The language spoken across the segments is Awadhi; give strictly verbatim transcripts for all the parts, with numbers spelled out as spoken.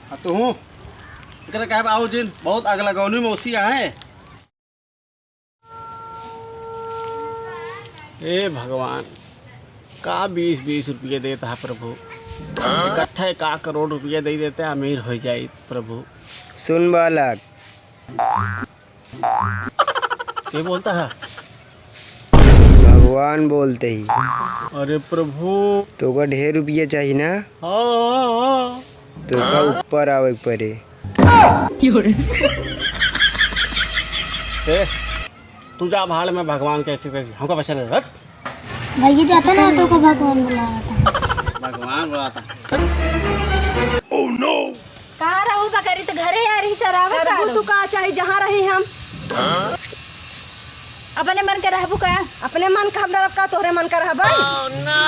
आ तू हूँ एकरे कहे आओ जिन, बहुत अगला गौनी मौसी आहे। ए भगवान, का बीस बीस रुपये देता है प्रभु, इकट्ठे का करोड़ रुपये दे देते, अमीर हो जाए प्रभु। सुन बालक, के बोलता है? भगवान बोलते ही। अरे प्रभु। तोका ढेर रुपया चाही ना? हाँ, हाँ, हाँ। तोका ऊपर आवे के पड़े। ए, तू जा भाड़ में भगवान के ऐसे कैसे, हमका पैसा नहीं दे, हट। भैया जाता ना तो को भगवान बुलाया था। भगवान बुलाता। कहाँ रहू बकरी? तो घरे आ रही चरावे का करबू रहू? तू का चाही जहाँ रही हम? अपने मन के रहबू का? अपने मन का हम रहब का तोहरे मन का रहबै?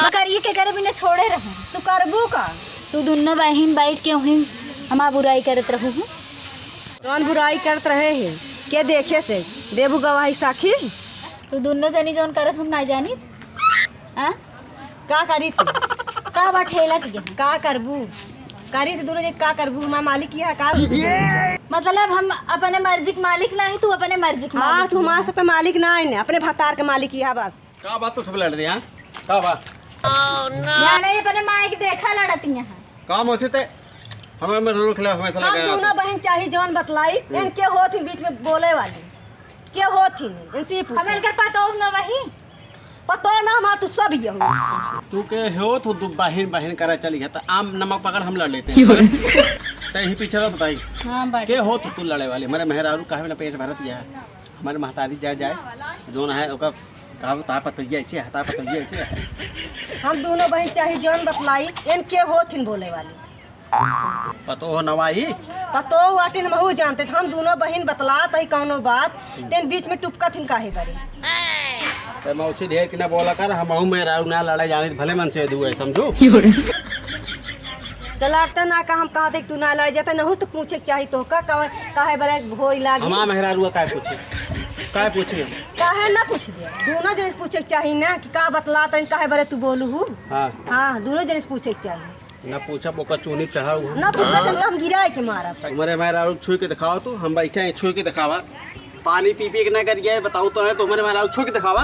बकरी के करे बिना छोड़े रहू। तू करबू का? तू दुनो बहिन बैठ के वहीं हमार बुराई करत रहू हूँ। कौन बुराई करत रहे है? के देखे से? देबू गवाही साखी? तू दुनो जनी जौन करत हम ना जानी। हाँ? का करी तू? का बा ठेला के? का करबू? करी तू दुनो जनी का करबू? हमार मालिक यह का? मतलब हम अपने मर्जी के मालिक ना ही, तू अपने मर्जी के हाँ, मालिक तू हमार सबके मालिक ना है, अपने भतार के मालिक यह बस। का बात तू सब लड़ दिया? का बात? या नहीं, अपने माई के देखा लड़ती यहाँ। काम होसे ते हमें में रोक ले, हमें हम लगा दोनों बहन चाही जौन बतलाई, हम्म। इनके होत ही बीच में बोले वाली। के होत ही? इनसे ही पूछो। हमें इनकर पतोह न वही। पतोह ना हमार तू सब ये हो। तू के होत हो दू बहिन बहिन करे चली है, तो आम नमक पकड़ हम लड़ लेते हैं। ते ही पीछे तो बताई। हाँ, बात के होत हो तू लड़े वाली? हमारे मेहरारू काहे ना पेट भरत गया है? हमारे महतारी जाए जाए, जौन है ओकर कहा तार पतोहिया ऐसे है, तार पतोहिया ऐसे है। हम दोनों बहन चाही जौन बतलाई, इनके होत ही बोले वाली। पतोह नवाई? पतोह वाटिन महू जानते, हम दोनों बहिन बतलात ही कौनो बात, तेन बीच में टुपकत हिन काहे बरे? ते मौसी ढेर की ना बोला कर, हमहू मेहरारू ना लड़ाई जानी, भले मन से दुए, समझू? तो लड़ते ना का, हम कहा देख तू ना लड़ जाते, नहू तो पूछे के चाही तो का, का, काहे बरे भोई लागी? हमार मेहरारू काहे पूछे? काहे पूछे? काहे ना पूछ दे? दोनों जने से पूछे के चाही ना कि का बतलात हन, काहे बरे तू बोलू हूँ? हाँ। हाँ, दोनों जने से पूछे के चाही। ना पूछब, ओकर चूनी चढ़ाऊ। ना पूछब, तो हम गिराए के मारब। हमरे मेहरारू छुई के दिखावा तू, हम बैठे हैं, छुई के दिखावा। पानी पी पी के ना कर गया, बताओ तो है, तो हमरे मेहरारू छुई के दिखावा।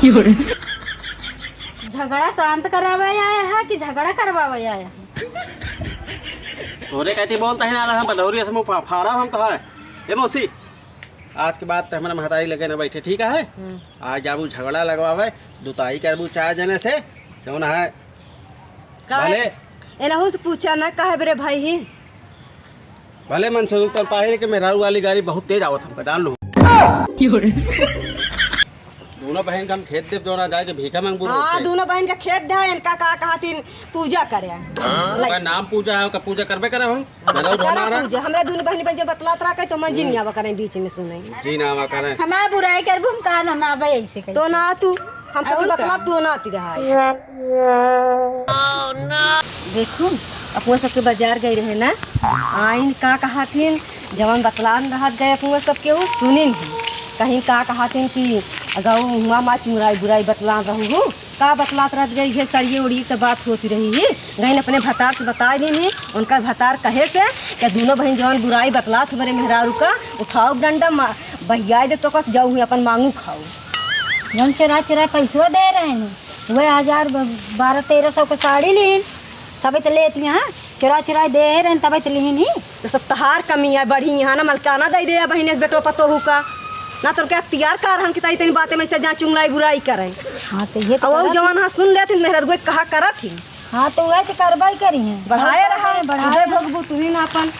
झगड़ा शांत करावे आया है कि झगड़ा करवावे आया है? तोरे कहती बोलता है ना, हम बलौरी से मुँह फा-, फाड़ा हम तो है। ए मौसी, आज के बाद ते हमरा महतारी लगे न बैठे, ठीक है? हम्म। आज जाबू झगड़ा लगवावे, दुताई करबू चार जने से, जौन है। काहे? भले एनहू से पूछा ना, काहे बरे भाई ही? भले मन से उत्तर पाहिल के मेहरारू वाली गाड़ी बहुत तेज आवत हमका, जान लो। दोनों बहन का हम खेत देब, जौन आ जाए के भीखा मांगबू हाँ, रोड पे। दोनों बहन का खेत दे, इनका का कहा तीन पूजा करे। हाँ, ओकर नाम पूजा है, ओकर पूजा करबे करे हम। मेरा करा उठाना रहा। पूजा, हमरा दुनु बहिनी बन जो बतलात रहा के तो मन जी नहीं आवा करें बीच में सुने। जी ना आवा करें। हमार बुराई करबू, हम कहा ना, ना आवे ऐसे कहीं। तो ना तू, हम सब और बतला का? तू ना आती रहा है। देखू, अपना सबके बाजार गए रहे ना, आइन का कहा थी, जवन बतलान रहत गए अपना सबके उ सुनिन ही। कहीं का कहा थी कि अगर हुआ मा चुराई बुराई बतलान रहू हूँ, का बतलात रहत गई, इहे सड़िए उड़िए के बात होती रही ही। गईन अपने भतार से बताइ दीन ही, उनकर भतार कहे से कि दुनो बहिन जवन बुराई बतलात हमरे मेहरारू का, उठाओ डंडा मा-, बहियाइ दे तो कस जाऊ ही अपन मांगू खाऊ। जौन चुरा चुरा पैसवा दे रहे हैं, वह हजार ब-, बारह तेरह सौ के साड़ी लीन, तबे तो लेती हैं। चुरा चुराई दे रहे हैं, तबे तो लिहिन ही। तो सब तहार कमी है, बढ़ी यहाँ ना मलकाना दे दे बहिने से बेटो पतोहू का। ना तो क्या अख्तियार का रहन कि ताई तनी बातें में से जा चुंगलाई बुराई करें। हाँ, तो ये तो और वो गलत है। जवान हाँ सुन लेती मेहररुए कहा करत ही। हाँ, तो वह तो कार्रवाई करी है। बढ़ाए और रहा, बढ़ाए तुझे रहा। भोगबू तू ही ना अपन।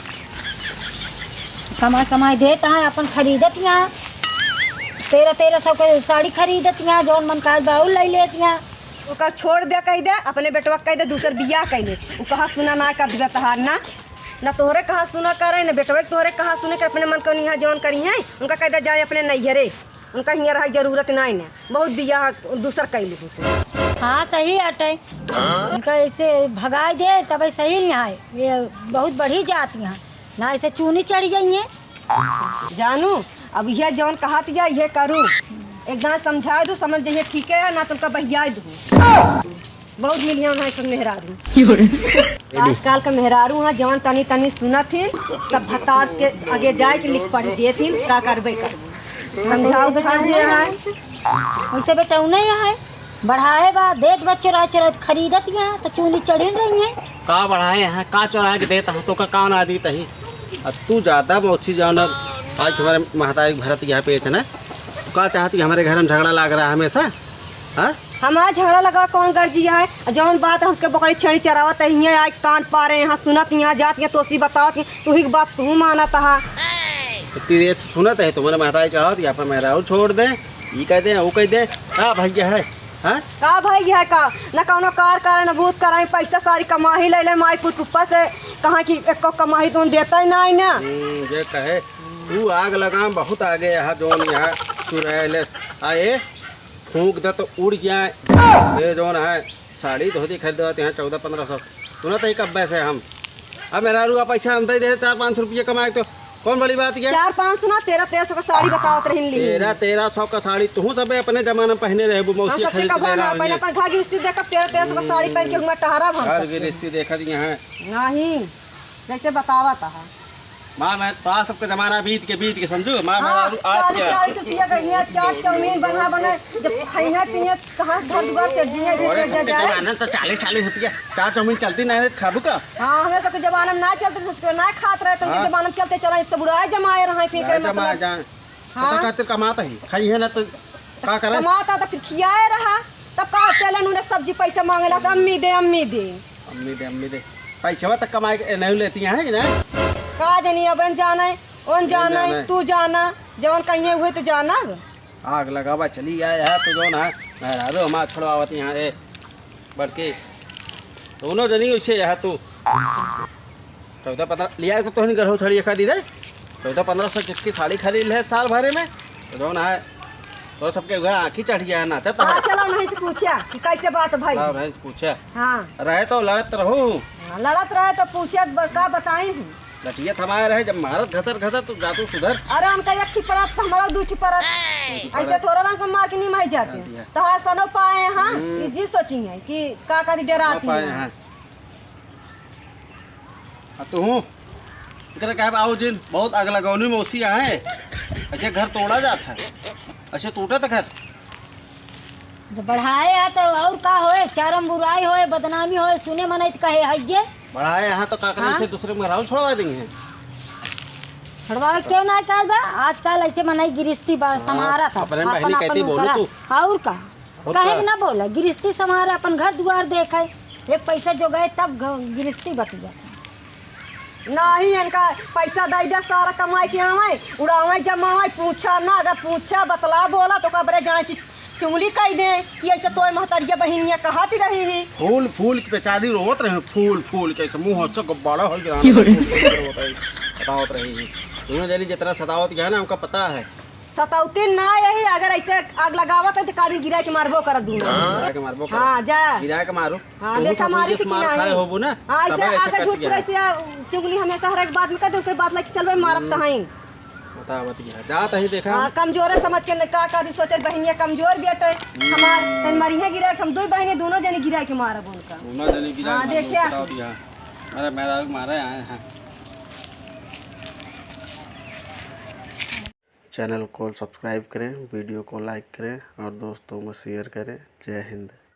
कमाई कमाई देता है, अपन खरीदत यहाँ। तेरह तेरह सौ के साड़ी खरीदत यहाँ, जौन मन का बाउल ले लेत यहाँ। ओकर छोड़ दे, कह दे, अपने बेटवा कह दे, दूसर बियाह कह ले। उ कहा सुना ना कर दिया तहार ना, ना तोहरे कहा सुना करे, ना बेटवा के तोहरे कहा सुने के, अपने मन को निहा जौन करी है, उनका कह दे जाए अपने नैहरे, उनका हियाँ रहे जरूरत नहीं ने, बहुत बियाह दूसर कह ली तू। हाँ, सही आटे, उनका ऐसे भगाई दे तब सही नहीं आए, ये बहुत बढ़ी जाती हैं। ना ऐसे चूनी चढ़ जाइए। जानू, अब यह जौन कहत या, यह करू। एक दान समझाए दू, समझ जाइए, ठीक है, ना तुमका बहियाए दू। बहुत मिलिया उन्हें सब मेहरारू। आजकल का मेहरारू हैं, जवन तनी तनी सुनत हिन, सब भतार के आगे जाए के लिख पढ़ देत हिन, का करबे करबो। समझाओ बेटा, जे है। उनसे बेटा उन्हें यहाँ है, बढ़ाए बा, देत बा चोरा चोरा खरीदत यहाँ, तो चूनी चढ़िन रही है। का बढ़ाए हैं, का चोरा के देत हैं, तो का, का ना दी तही? अब तू ज्यादा मौसी जाओ ना, आज तुम्हारे महतारी भरत यहाँ पे है ना, का चाहती हमारे घर में झगड़ा लाग रहा है हमेशा, हाँ? हमार झगड़ा लगा कौन गर्जी है? जौन बात हमसे बकरी छेड़ी चरावत है, हियाँ आइ कान पारे, यहाँ सुनत, यहाँ जात, यहाँ तोसी बतावत, तू ही के बात तू मानत हा। इतनी देर से सुनत है, तुम्हारे महतारी चढ़ावत, यहाँ पर मेहरारू छोड़ दे, ई कह दे, वो कह दे, का भैया है, हाँ? का भैया है का? न कौनो कार करे, न भूत करे, पैसा सारी कमाही ले ले, माई पुत ऊपर से कहाँ की एको कमाही तो देता ही ना है ना। हम्म, ये कहे, तू आग लगाम बहुत आगे यहाँ, जौन यहाँ तू रहे ले, आए, फूंक दे तो उड़ जाए। ये जौन है, साड़ी धोती खरीदत यहाँ चौदह पन्द्रह सौ। सुनत ही कब्बे से हम। अब मेहरारू का पैसा हम दे दे चार पाँच सौ रुपये कमाए तो कौन बड़ी बात है? चार पाँच सौ ना, तेरह तेरह सौ का साड़ी बतावत रहिन ली। तेरह तेरह सौ का साड़ी तू सब अपने जमाने में पहने रहे, वो हम मौसी सबके खरीद कब ले ना, रहा पहले है। अपन घर गृहस्थी देखब, तेरह तेरह सौ का साड़ी पहन के हुआ टहरब हम घर सबके। गृहस्थी देखत यहाँ। नहीं, जैसे बतावत है। माँ, मैं तो सबके जमाना बीत के, बीत के समझू। माँ, मैं हाँ, आज चालीस, क्या? चालीस रुपया का हियाँ चाट चाउमीन बना, बना, जब खाइना पीना, कहाँ घर दुआर चढ़ जिया, जे अरे, चढ़ सबके जाए। जमाना तो चालीस, चालीस रुपया चाट चाउमीन चलती नहीं, खाबू का? हाँ, हमें सबके जमाना में ना चलते, उसको ना खात रहे, तुमके हाँ। जमाना में चलते चला, इससे बुढ़ाए जमाए रहे, फिर ना करे जमाए मतलब। जाए। हाँ। तो खातिर कमाता ही, खाई है ना तो का करे? कमाता तो फिर खियाए रहा, तब का तेल नून एक सब्जी पैसा मांगेला तो अम्मी दे, अम्मी दे। अम्मी दे, अम्मी दे। पैसवा तक कमाए के नहीं लेती हैं कि नहीं? का जानी, अब इन जाने, उन जाने, जाने। तू जाना, जवन कहिए हुए तो जाना। आग लगावा चली आए है तो जौन है, मेहरारू हमार छोड़वावत यहाँ, ए, बड़की, दोनों जनी वैसे यहाँ तू। चौदह पन्द्रह लिया तो तोहनी गरहो छड़ी खरीदे, चौदह पन्द्रह सौ की साड़ी खरीद ले साल भरे में, तो जौन है, तो सबके उहे आँखी चढ़ गया है, नाचत हाँ, है। चलो नहीं से पूछा कि कैसे बात भाई। हाँ, नहीं से पूछा। हाँ। रहे तो लड़त रहू। हाँ, लड़त रहे तो पूछे, ब-, का बताई हूँ। लठिया थमाए रहे, जब मारत घसर घसर, तो जातू सुधर। अरे, उनका एक ठिपरत, तो हमारा दू ठिपरत। दू ठिपरत। ऐसे थोड़ा रंग को मार के नहीं मार जाते। हाँ, दिया। तो हाँ, सनो पाए हैं, हाँ, हम्म। ये जी सोची है कि का करी, डराती पाए हैं। हैं। आ तू हूँ, इकरे कहे बाबू जिन, बहुत आग लगौनी मौसी आए, ऐसे घर तोड़ा जात है, ऐसे टूटत घर। जब बढ़ाए है तो और का होए, चारों में बुराई होए, बदनामी होए, सुने मनई तो कहे है ये। बढ़ाए यहाँ तो का करे, हाँ? इसे दूसरे में राहुल छोड़वा देंगे। छोड़वा क्यों ना कहल बा? आजकल ऐसे मनई गिरस्ती बा, हाँ, संभारा था। अपने बहनी अपन, कहती अपन बोलो करा। तू। और का? और कहे का? के ना बोला, गिरस्ती संभारा, अपन घर दुआर देखे, एक पैसा जो गए तब घ-, गिरस्ती बतिया। नाही, इनका पैसा दे दे, सारा कमाई के आवे, उड़ावे, जमावे, पूछा ना, अगर पूछा, बतला बोला, तो कबरे जाए ची-, चुगली कह दे कि ऐसे तोय महतरिया बहिनिया कहत रही ही। फूल, फूल के बेचारी रोवत रहे, फूल, फूल के ऐसे मुंह से गुब्बारा हो गया, फूल, फूल के रोवत रही, बतावत रही ही। दोनों जनी जितना सतावत गया ना, हमका पता है। सतौती ना यही, अगर ऐसे आग लगावत है तो काबिल गिरा के मारबो करत दूंगा। गिरा के मारबो करत। हाँ, जा। गिरा के मारो। हाँ, तुहू देखा सब मारी उनके से कि मार नहीं। खाए होबू ना, हाँ, ऐसे तबे ऐसे आके कट झूठ गया। पूरे से चुगली हमेशा हर एक बात में कर दे, उसके बाद लेके चलबे मारब हम्म। तहीं। बता, बतिया। जा तहीं देखा। हाँ, कमजोरे समझ के न-, का, का दी सोचे बहिनिया कमजोर बेटे। हम्म। हमार तन मरी है गिरा के, हम दो बहिनी दोनों जने गिरा के मारब उनका। दोनों जने गिरा हाँ, के मारब, देखिया। बताओ दिया। अरे, मेरा मारे आए हैं। Channel को subscribe करें, video को like करें और दोस्तों में share करें। जय हिंद।